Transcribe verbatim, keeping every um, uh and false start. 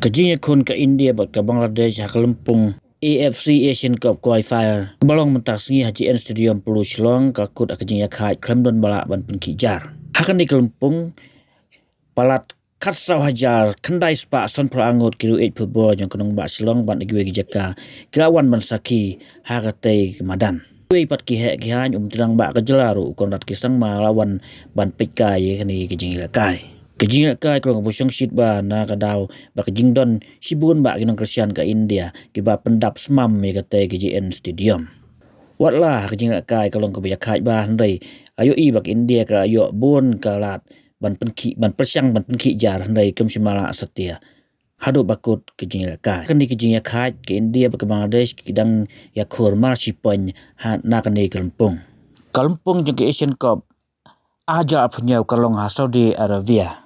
Ka jingïakhun ka India bad ka Bangladesh ha ka lympung A F C Asian Cup Qualifier kaba long mynta ka sngi ha J N Stadium Polo Shillong ka kut ha ka jingïakhaid khlem don ba lah ban pynkhih jar. Ha kane ka lympung palat khatsaw hajar khyndai spah sanphew phra ngut ki riew ïeit football jong ka nongbah Shillong bad na kiwei ki jaka ki la wan ban sakhi ha katei ka madan. Kiwei pat ki heh ki haiñ, um tyrang bah ka jylla ruh u Conrad K Sangma la wan ban peitkai ïa kane ka jingïalehkai. Ka jingïalehkai ka long kaba shongshit bha na ka daw ba ka jingdon shibun bah ki nongkyrshan ka India kiba pyndap smam ïa katei ka J N Stadium. Watla ha ka jingïalehkai ka long kaba ïakhaid bha hynrei ïohi ba ka India ka la ïoh bun ka lad ban pynkhih, ban pyrshang ban pynkhih jar hynrei kim shym la lah satia haduh ba kut ka jingïalehkai. Kane ka jingïakhaid ka India bad ka Bangladesh ki dang ïakhur mar shi point ha na kane ka lympung. Ka lympung jong ka Asian Cup ar hajar arphew hynñiew ka long ha Saudi Arabia.